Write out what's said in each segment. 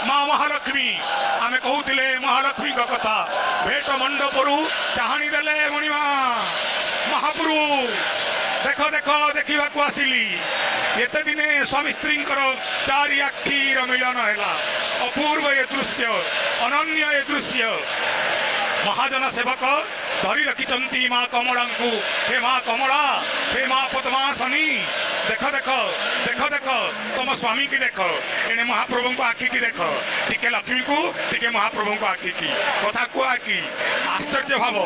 ମା ମହାଲକ୍ଷ୍ମୀ। ଆମେ କହୁଥିଲେ ମହାଲକ୍ଷ୍ମୀଙ୍କ କଥା। ଭେଟ ମଣ୍ଡପରୁ ଚାହାଣି ଦେଲେ ମଣିମା ମହାପ୍ରଭୁ, ଦେଖ ଦେଖ, ଦେଖିବାକୁ ଆସିଲି। ଏତେ ଦିନେ ସ୍ୱାମୀ ସ୍ତ୍ରୀଙ୍କର ଚାରି ଆଖିର ମିଳନ ହେଲା। ଅପୂର୍ବ ଏ ଦୃଶ୍ୟ, ଅନନ୍ୟ ଏ ଦୃଶ୍ୟ। ମହାଜନ ସେବକ ଧରି ରଖିଛନ୍ତି ମା କମଳାଙ୍କୁ। ହେ ମା କମଳା, ହେ ମା ପଦ୍ମାସନୀ, ଦେଖ ଦେଖ ଦେଖ ଦେଖ, ତମ ସ୍ୱାମୀକି ଦେଖ, ଏଣେ ମହାପ୍ରଭୁଙ୍କ ଆଖିକି ଦେଖ। ଟିକେ ଲକ୍ଷ୍ମୀକୁ, ଟିକେ ମହାପ୍ରଭୁଙ୍କ ଆଖିକି। କଥା କୁହା କି ଆଶ୍ଚର୍ଯ୍ୟ ଭାବ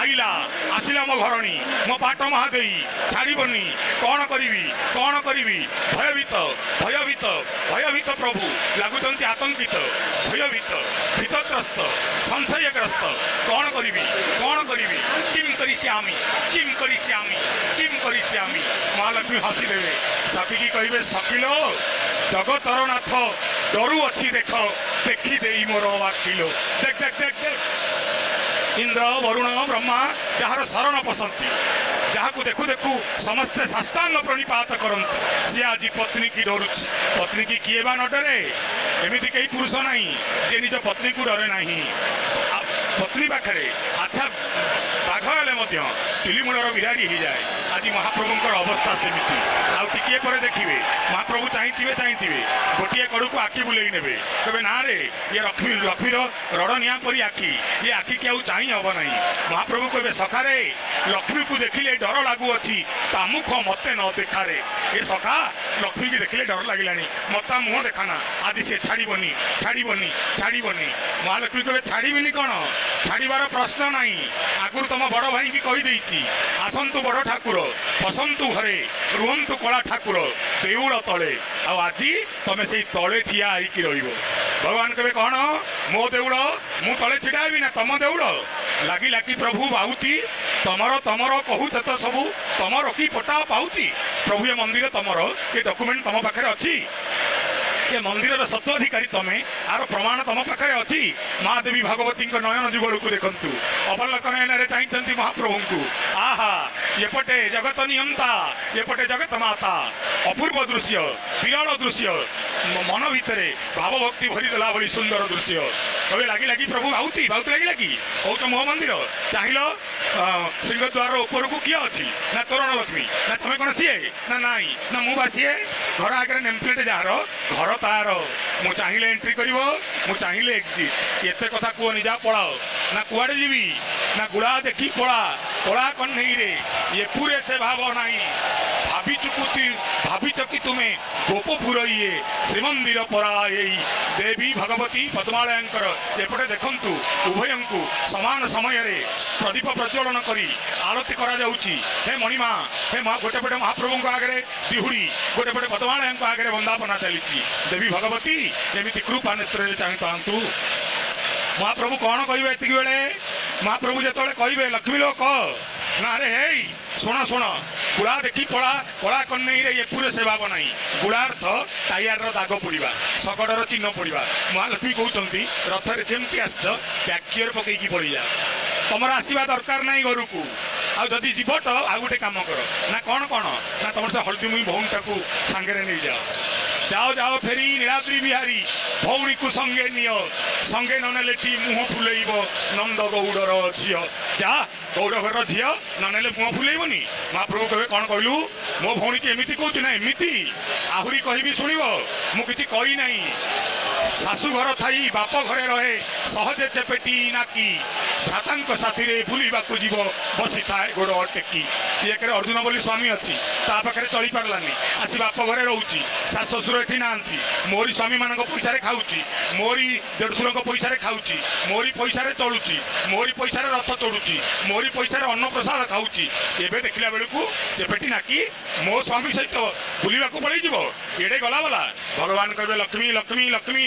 ଆଇଲା, ଆସିଲା ମୋ ଘରଣୀ, ମୋ ପାଟ ମହାଦେଇ ଛାଡ଼ିବନି। କ'ଣ କରିବି, କ'ଣ କରିବି? ଭୟଭୀତ, ଭୟଭୀତ, ଭୟଭୀତ ପ୍ରଭୁ ଲାଗୁଛନ୍ତି, ଆତଙ୍କିତ, ଭୟଭୀତ, ଭୀତତ୍ରସ୍ତ, ସଂଶୟଗ୍ରସ୍ତ। କ'ଣ କରିବି, କ'ଣ କରିବି? କିମ୍ କରିଷ୍ୟାମି, କିମ୍ କରିଷ୍ୟାମି, କିମ୍ କରିଷ୍ୟାମି? ମହାଲକ୍ଷ୍ମୀ ହସିଦେବେ, ସଖୀକି କହିବେ, ସଖିଲୋ, ଜଗତର ନାଥ ଡରୁ ଅଛି, ଦେଖ, ଦେଖିଦେଇ ମୋର ଆଖିଲୋ। ଦେଖ ଦେଖ ଦେଖ ଦେଖ। ଇନ୍ଦ୍ର, ବରୁଣ, ବ୍ରହ୍ମା ଯାହାର ଶରଣ ପଶନ୍ତି, ଯାହାକୁ ଦେଖୁ ଦେଖୁ ସମସ୍ତେ ସାଷ୍ଟାଙ୍ଗ ପ୍ରଣିପାତ କରନ୍ତି, ସିଏ ଆଜି ପତ୍ନୀକି ଡରୁଛି। ପତ୍ନୀକି କିଏ ବା ନ ଡରେ? ଏମିତି କେହି ପୁରୁଷ ନାହିଁ ଯେ ନିଜ ପତ୍ନୀକୁ ଡରେ ନାହିଁ। ପତ୍ନୀ ପାଖରେ ଆଚ୍ଛା ବାଘ ହେଲେ ମଧ୍ୟ ଚିଲିମୂଳର ବିରାଡ଼ି ହେଇଯାଏ। ଆଜି ମହାପ୍ରଭୁଙ୍କର ଅବସ୍ଥା ସେମିତି। ଆଉ ଟିକିଏ ପରେ ଦେଖିବେ, ମହାପ୍ରଭୁ ଚାହିଁଥିବେ ଚାହିଁଥିବେ, ଗୋଟିଏ କଡ଼କୁ ଆଖି ବୁଲେଇ ନେବେ। ତେବେ ନା ରେ, ଇଏ ଲକ୍ଷ୍ମୀ, ଲକ୍ଷ୍ମୀର ରଡ଼ ନିଆଁ ପରି ଆଖି, ଇଏ ଆଖିକି ଆଉ ଚାହିଁ ହବ ନାହିଁ। ମହାପ୍ରଭୁ କହିବେ, ସଖାରେ, ଲକ୍ଷ୍ମୀକୁ ଦେଖିଲେ ଡର ଲାଗୁଅଛି, ତା ମୁଖ ମତେ ନ ଦେଖାରେ। ଏ ସଖା, ଲକ୍ଷ୍ମୀକି ଦେଖିଲେ ଡର ଲାଗିଲାଣି, ମତା ମୁହଁ ଦେଖାନା। ଆଜି ସେ ଛାଡ଼ିବନି, ଛାଡ଼ିବନି, ଛାଡ଼ିବନି। ମହାଲକ୍ଷ୍ମୀ କହିବେ, ଛାଡ଼ିବିନି କ'ଣ? ଛାଡ଼ିବାର ପ୍ରଶ୍ନ ନାହିଁ। ଆଗରୁ ତମ ବଡ଼ ଭାଇଙ୍କି କହିଦେଇଛି, ଆସନ୍ତୁ ବଡ଼ ଠାକୁର, ବସନ୍ତୁ ଘରେ, ରୁହନ୍ତୁ କଳା ଠାକୁର ଦେଉଳ ତଳେ। ଆଉ ଆଜି ତମେ ସେଇ ତଳେ ଠିଆ ହେଇକି ରହିବ। ଭଗବାନ କହିବେ, କ'ଣ? ମୋ ଦେଉଳ ମୁଁ ତଳେ ଛିଡ଼ା ହେବି ନା ତମ ଦେଉଳ? ଲାଗି ଲାଗି ପ୍ରଭୁ ବାହୁତି, ତମର ତମର କହୁଛ ତ ସବୁ, ତମର କି ପଟା ପାଉତି? ପ୍ରଭୁ, ଏ ମନ୍ଦିର ତମର, ଏ ଡକୁମେଣ୍ଟ ତମ ପାଖରେ ଅଛି, ଏ ମନ୍ଦିରର ସତ୍ୱାଧିକାରୀ ତମେ, ଆର ପ୍ରମାଣ ତମ ପାଖରେ ଅଛି? ମା ଦେବୀ ଭଗବତୀଙ୍କ ନୟନ ଯୁଗଳକୁ ଦେଖନ୍ତୁ। ଅପଲକ ନୟନରେ ଚାହିଁଛନ୍ତି ମହାପ୍ରଭୁଙ୍କୁ। ଆହା, ଏପଟେ ଜଗତ ନିୟନ୍ତା, ଏପଟେ ଜଗତ ମାତା। ଅପୂର୍ବ ଦୃଶ୍ୟ, ବିରଳ ଦୃଶ୍ୟ, ମନ ଭିତରେ ଭାବଭକ୍ତି ଭରିଦେଲା ଭଳି ସୁନ୍ଦର ଦୃଶ୍ୟ। ଏବେ ଲାଗି ଲାଗି ପ୍ରଭୁ ବାହୁତି, ବାହୁତି ଲାଗି ଲାଗି କହୁଛ ମୋ ମନ୍ଦିର। ଚାହିଁଲ ସିଂହଦ୍ୱାର ଉପରକୁ, କିଏ ଅଛି? ନା ତୋରଣ ଲକ୍ଷ୍ମୀ। ନା ତମେ କଣ ସିଏ? ନା ନାଇଁ, ନା ମୁଁ ବା ସିଏ। ଘର ଆଗରେ ନେମପ୍ଲେଟ୍ ଯାହାର, ଘର ତାର। ମୁଁ ଚାହିଁଲେ ଏଣ୍ଟ୍ରି କରିବ, ମୁଁ ଚାହିଁଲେ ଏକ୍ଜିଟ୍। ଏତେ କଥା କୁହନି, ଯା ପଳାଅ। ନା କୁଆଡ଼େ ଯିବି? ନା ଗୁଳା ଦେଖି ପଳା କଳା କହ୍ନେଇରେ, ଏପୁରେ ସେ ଭାବ ନାହିଁ। ଭାବିଚୁ କୁତି ଭାବିଛ କି ତୁମେ ଗୋପପୁର ଇଏ, ଶ୍ରୀମନ୍ଦିର ପରା ଏଇ। ଦେବୀ ଭଗବତୀ ପଦ୍ମାଳୟଙ୍କର ଏପଟେ ଦେଖନ୍ତୁ, ଉଭୟଙ୍କୁ ସମାନ ସମୟରେ ପ୍ରଦୀପ ପ୍ରଜ୍ୱଳନ କରି ଆଳତି କରାଯାଉଛି। ହେ ମଣିମା, ହେ ମା। ଗୋଟେ ପଟେ ମହାପ୍ରଭୁଙ୍କ ଆଗରେ ଦିହୁଡ଼ି, ଗୋଟେ ପଟେ ପଦ୍ମାଳୟଙ୍କ ଆଗରେ ବନ୍ଦାପନା ଚାଲିଛି। ଦେବୀ ଭଗବତୀ ଏମିତି କୃପା ନେତ୍ରରେ ଚାହିଁଥାନ୍ତୁ। ମହାପ୍ରଭୁ କ'ଣ କହିବେ ଏତିକି ବେଳେ? ମହାପ୍ରଭୁ ଯେତେବେଳେ କହିବେ, ଲକ୍ଷ୍ମୀ ଲୋକ, ନା ଆରେ ହେଇ, ଶୁଣ ଶୁଣ, ଗୁଳା ଦେଖି ପଳା କଳା କହ୍ନେଇରେ, ଏପୁରେ ସେ ଭାବ ନାହିଁ। ଗୁଳା ଅର୍ଥ ଟାୟାରର ଦାଗ ପଡ଼ିବା, ଶଗଡ଼ର ଚିହ୍ନ ପଡ଼ିବା। ମହାଲକ୍ଷ୍ମୀ କହୁଛନ୍ତି, ରଥରେ ଯେମିତି ଆସିଛ ବ୍ୟାକ୍ ଗିୟର ପକେଇକି ପଳେଇଯା, ତମର ଆସିବା ଦରକାର ନାହିଁ ଘରକୁ। ଆଉ ଯଦି ଯିବ ତ ଆଉ ଗୋଟେ କାମ କର। ନା କ'ଣ କ'ଣ? ନା ତମର ସେ ହଳଦୀ ମୁହିଁ ଭଉଣୀଟାକୁ ସାଙ୍ଗରେ ନେଇଯାଅ। ଯାଅ ଯାଅ ଫେରି ନୀଳାଦ୍ରି ବିହାରୀ, ଭଉଣୀକୁ ସଙ୍ଗେ ନିଅ, ସଙ୍ଗେ ନ ନେଲେ ଟି ମୁହଁ ଫୁଲେଇବ ନନ୍ଦ ଗୌଡ଼ର ଝିଅ। ଯା, ଗୌଡ଼ ଘରର ଝିଅ ନ ନେଲେ ମୁହଁ ଫୁଲେଇବନି। ମହାପ୍ରଭୁ କହିବେ, କ'ଣ କହିଲୁ? ମୋ ଭଉଣୀକି ଏମିତି କହୁଛୁ? ନା ଏମିତି ଆହୁରି କହିବି ଶୁଣିବ, ମୁଁ କିଛି କହିନାହିଁ। ଶାଶୁ ଘର ଥାଇ ବାପ ଘରେ ରହେ ସହଜେ ଚେପେଟି ନାକି, ଭ୍ରାତାଙ୍କ ସାଥିରେ ବୁଲିବାକୁ ଯିବ ବସିଥାଏ ଗୋଡ଼ ଟେକି। ଏକରେ ଅର୍ଜୁନ ବୋଲି ସ୍ୱାମୀ ଅଛି, ତା ପାଖରେ ଚଳି ପାରିଲାନି, ଆସି ବାପ ଘରେ ରହୁଛି। ଶାଶୁ ଶ୍ୱଶୁର ଏଠି ନାହାନ୍ତି, ମୋରି ସ୍ୱାମୀମାନଙ୍କ ପଇସାରେ ଖାଉଛି, ମୋରି ଦେଢ଼ଶୁରଙ୍କ ପଇସାରେ ଖାଉଛି, ମୋରି ପଇସାରେ ଚଳୁଛି, ମୋରି ପଇସାରେ ରଥ ଚଢୁଛି, ମୋରି ପଇସାରେ ଅନ୍ନପ୍ରସାଦ ଖାଉଛି। ଏବେ ଦେଖିଲା ବେଳକୁ ଚେପେଟି ନାକି ମୋ ସ୍ୱାମୀ ସହିତ ବୁଲିବାକୁ ପଳେଇଯିବ। ଏଡ଼େ ଗଲା ବଲା। ଭଗବାନ କହିବେ, ଲକ୍ଷ୍ମୀ ଲକ୍ଷ୍ମୀ ଲକ୍ଷ୍ମୀ,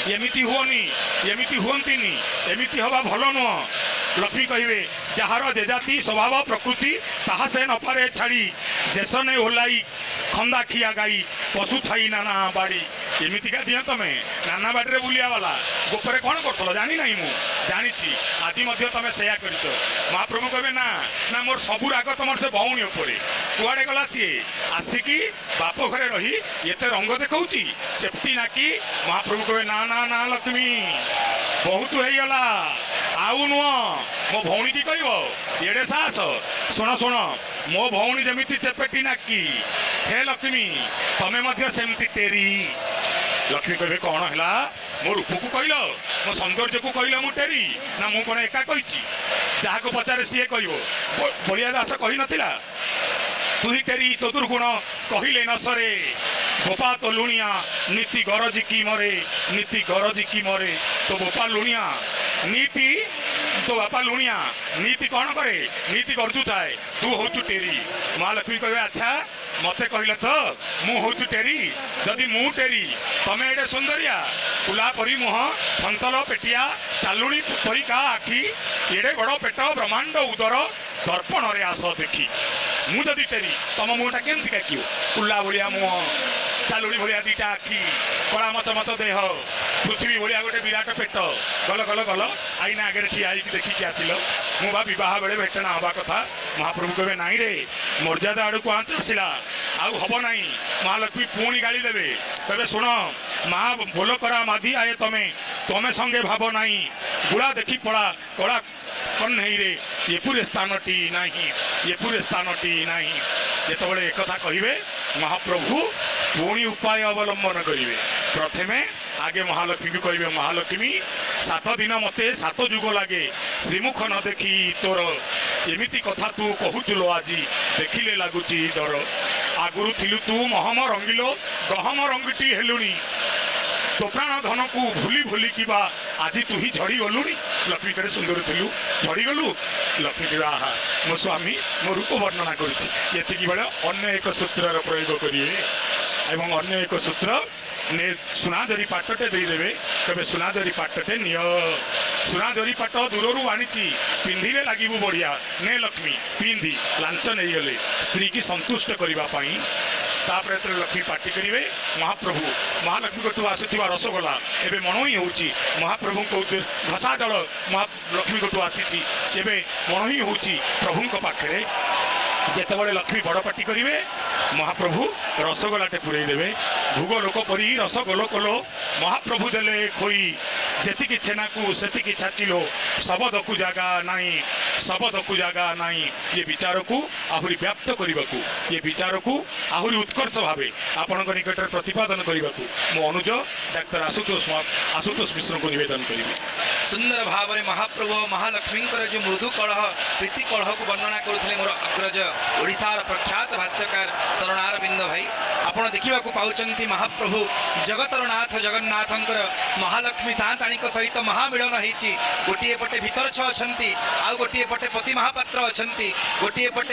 ଏମିତି ହୁଅନି, ଏମିତି ହୁଅନ୍ତିନି, ଏମିତି ହବା ଭଲ ନୁହଁ। ଲକ୍ଷ୍ମୀ କହିବେ, ଯାହାର ଯେଜାତି ସ୍ୱଭାବ ପ୍ରକୃତି, ତାହା ସେ ନପାରେ ଛାଡ଼ି, ଯେସନେ ଓହ୍ଲାଇ ଖନ୍ଦା ଖିଆ ଗାଈ ପଶୁଥାଇ ନାନା ବାଡ଼ି। ଏମିତିକା ଦିଅ ତମେ ନାନା ବାଡ଼ିରେ ବୁଲିବା ବାଲା। ଗୋପରେ କ'ଣ କରୁଥିଲ ଜାଣି ନାହିଁ, ମୁଁ ଜାଣିଛି। ଆଜି ମଧ୍ୟ ତମେ ସେୟା କରିଛ। ମହାପ୍ରଭୁ କହିବେ, ନା ନା, ମୋର ସବୁ ରାଗ ତମର ସେ ଭଉଣୀ ଉପରେ। କୁଆଡ଼େ ଗଲା ସିଏ? ଆସିକି ବାପ ଘରେ ରହି ଏତେ ରଙ୍ଗ ଦେଖାଉଛି, ଚେପଟି ନାକି। ମହାପ୍ରଭୁ କହିବେ, ନା ନା ନା ଲକ୍ଷ୍ମୀ, ବହୁତ ହେଇଗଲା, ଆଉ ନୁହଁ। ମୋ ଭଉଣୀ କି କହିବ? ଏଡ଼େ ସାହସ! ଶୁଣ ଶୁଣ, ମୋ ଭଉଣୀ ଯେମିତି ଚେପେଟି ନାକି, ହେ ଲକ୍ଷ୍ମୀ, ତମେ ମଧ୍ୟ ସେମିତି ଟେରି। ଲକ୍ଷ୍ମୀ କହିବେ, କ'ଣ ହେଲା? ମୋ ରୂପକୁ କହିଲ, ମୋ ସୌନ୍ଦର୍ଯ୍ୟକୁ କହିଲ ମୁଁ ଟେରି? ନା, ମୁଁ କ'ଣ ଏକା କହିଛି? ଯାହାକୁ ପଚାରେ ସିଏ କହିବ। ବଳିଆ ଦାସ କହିନଥିଲା, ତୁହି ଟେରି ତୋ ଦୁର୍ଗୁଣ କହିଲେ ନ ସରେ, ବୋପା ତୋ ଲୁଣିଆ ନୀତି ଗରଜି କି ମରେ, ନୀତି ଗରଜି କି ମରେ। ତୋ ବୋପା ଲୁଣିଆ ନୀତି, ତୋ ବାପା ଲୁଣିଆ ନୀତି କ'ଣ କରେ? ନୀତି ଗର୍ଜୁଥାଏ। ତୁ ହଉଛୁ ଟେରି। ମହାଲକ୍ଷ୍ମୀ କହିବେ, ଆଚ୍ଛା, ମତେ କହିଲେ ତ ମୁଁ ହଉଛୁ ଟେରି। ଯଦି ମୁଁ ଟେରି, ତମେ ଏଡ଼େ ସୁନ୍ଦରିଆ, କୁଲା ପରି ମୁହଁ, ସନ୍ତଲ ପେଟିଆ, ଚାଲୁଣି ପରିକା ଆଖି, ଏଡ଼େ ବଡ଼ ପେଟ, ବ୍ରହ୍ମାଣ୍ଡ ଉଦର, ଦର୍ପଣରେ ଆସ ଦେଖି। ମୁଁ ଯଦି ଟେରି, ତମ ମୁହଁଟା କେମିତି କାକିବ? କୁଲା ଭଳିଆ ମୁହଁ, ଚାଲୁଣି ଭଳିଆ ଦିଟା ଆଖି, କଳା ମଚ ମଚ ଦେହ, ପୃଥିବୀ ଭଳିଆ ଗୋଟେ ବିରାଟ ପେଟ। ଗଲ ଗଲ ଗଲ, ଆଇନା ଆଗରେ ଠିଆ ହେଇକି ଦେଖିକି ଆସିଲ। ମୁଁ ବା ବିବାହ ବେଳେ ଭେଟଣା ହବା କଥା। ମହାପ୍ରଭୁ କହିବେ, ନାଇଁ ରେ, ମର୍ଯ୍ୟାଦା ଆଡ଼କୁ ଆଞ୍ଚ ଆସିଲା, ଆଉ ହବ ନାହିଁ। ମହାଲକ୍ଷ୍ମୀ ପୁଣି ଗାଳି ଦେବେ, କହିବେ, ଶୁଣ ମା, ବୋଲ କରା ମାଧି ଆଏ ତମେ, ତମେ ସଙ୍ଗେ ଭାବ ନାହିଁ। ଗୁଳା ଦେଖି ପଳା କଳା କହ୍ନେଇରେ, ଏପୁରେ ସ୍ଥାନଟି ନାହିଁ, ଏପୁରେ ସ୍ଥାନଟି ନାହିଁ। ଯେତେବେଳେ ଏକଥା କହିବେ, ମହାପ୍ରଭୁ ପୁଣି ଉପାୟ ଅବଲମ୍ବନ କରିବେ। ପ୍ରଥମେ ଆଗେ ମହାଲକ୍ଷ୍ମୀକୁ କହିବେ, ମହାଲକ୍ଷ୍ମୀ, 7 ଦିନ ମତେ 7 ଯୁଗ ଲାଗେ ଶ୍ରୀମୁଖ ନ ଦେଖି ତୋର। ଏମିତି କଥା ତୁ କହୁଛୁ ଲୋ ଆଜି, ଦେଖିଲେ ଲାଗୁଛି ଡର। ଆଗରୁ ଥିଲୁ ତୁ ମହମ ରଙ୍ଗିଲୋ, ଗହମ ରଙ୍ଗଟି ହେଲୁଣି। ତୋ ପ୍ରାଣ ଧନକୁ ଭୁଲି ଭୁଲି କିବା ଆଜି ତୁ ହିଁ ଝଡ଼ି ଗଲୁଣି। ଲକ୍ଷ୍ମୀ କେଡ଼େ ସୁନ୍ଦର ଥିଲୁ, ଝଡ଼ିଗଲୁ। ଲକ୍ଷ୍ମୀ କହିବେ, ଆହା, ମୋ ସ୍ୱାମୀ ମୋ ରୂପ ବର୍ଣ୍ଣନା କରୁଛି। ଏତିକି ବେଳେ ଅନ୍ୟ ଏକ ସୂତ୍ରର ପ୍ରୟୋଗ କରିବେ ଏବଂ ଅନ୍ୟ ଏକ ସୂତ୍ର ନେ ସୁନା ଜରି ପାଟଟେ ଦେଇଦେବେ। ତେବେ ସୁନା ଜରି ପାଟଟେ ନିଅ, ସୁନା ଜରି ପାଟ ଦୂରରୁ ଆଣିଛି, ପିନ୍ଧିଲେ ଲାଗିବୁ ବଢ଼ିଆ। ନେ ଲକ୍ଷ୍ମୀ, ପିନ୍ଧି। ଲାଞ୍ଚ ନେଇଗଲେ ସ୍ତ୍ରୀକି ସନ୍ତୁଷ୍ଟ କରିବା ପାଇଁ। ତାପରେ ଯେତେବେଳେ ଲକ୍ଷ୍ମୀ ପାଟି କରିବେ, ମହାପ୍ରଭୁ ମହାଲକ୍ଷ୍ମୀଙ୍କଠୁ ଆସୁଥିବା ରସଗୋଲା ଏବେ ମଣୋହି ହେଉଛି ମହାପ୍ରଭୁଙ୍କ ଘସା ଜଳ ମହାଲକ୍ଷ୍ମୀଙ୍କଠୁ ଆସିଛି, ଏବେ ମଣୋହି ହେଉଛି ପ୍ରଭୁଙ୍କ ପାଖରେ। ଯେତେବେଳେ ଲକ୍ଷ୍ମୀ ବଡ଼ ପାଟି କରିବେ, ମହାପ୍ରଭୁ ରସଗୋଲାଟେ ପୁରେଇ ଦେବେ। ଭୋଗ ଲୋକ ପରି ରସଗୋଲ କଲୋ ମହାପ୍ରଭୁ ଦେଲେ ଖୋଇ। ଯେତିକି ଛେନାକୁ ସେତିକି ଛାଚିଲୋ, ଶବଦକୁ ଜାଗା ନାହିଁ, ଶବଦକୁ ଜାଗା ନାହିଁ। ଏ ବିଚାରକୁ ଆହୁରି ବ୍ୟାପ୍ତ କରିବାକୁ, ଏ ବିଚାରକୁ ଆହୁରି ଉତ୍କର୍ଷ ଭାବେ ଆପଣଙ୍କ ନିକଟରେ ପ୍ରତିପାଦନ କରିବାକୁ ମୋ ଅନୁଜ ଡାକ୍ତର ଆଶୁତୋଷ ମିଶ୍ରଙ୍କୁ ନିବେଦନ କରିବି। ସୁନ୍ଦର ଭାବରେ ମହାପ୍ରଭୁ ଓ ମହାଲକ୍ଷ୍ମୀଙ୍କର ଯେଉଁ ମୃଦୁ କଳହ, ପ୍ରୀତି କଳହକୁ ବର୍ଣ୍ଣନା କରୁଥିଲେ ମୋର ଅଗ୍ରଜ, ଓଡ଼ିଶାର ପ୍ରଖ୍ୟାତ ଭାଷ୍ୟକାର ଶରଣାରବିନ୍ଦ ଭାଇ। ଆପଣ ଦେଖିବାକୁ ପାଉଛନ୍ତି, ମହାପ୍ରଭୁ ଜଗତର ନାଥ ଜଗନ୍ନାଥଙ୍କର ମହାଲକ୍ଷ୍ମୀ ସାଆନ୍ତାଣୀଙ୍କ ସହିତ ମହାମିଳନ ହେଇଛି। ଗୋଟିଏ ପଟେ ଭିତରଛ ଅଛନ୍ତି, ଆଉ ଗୋଟିଏ ପଟେ ପତି ମହାପାତ୍ର ଅଛନ୍ତି, ଗୋଟିଏ ପଟେ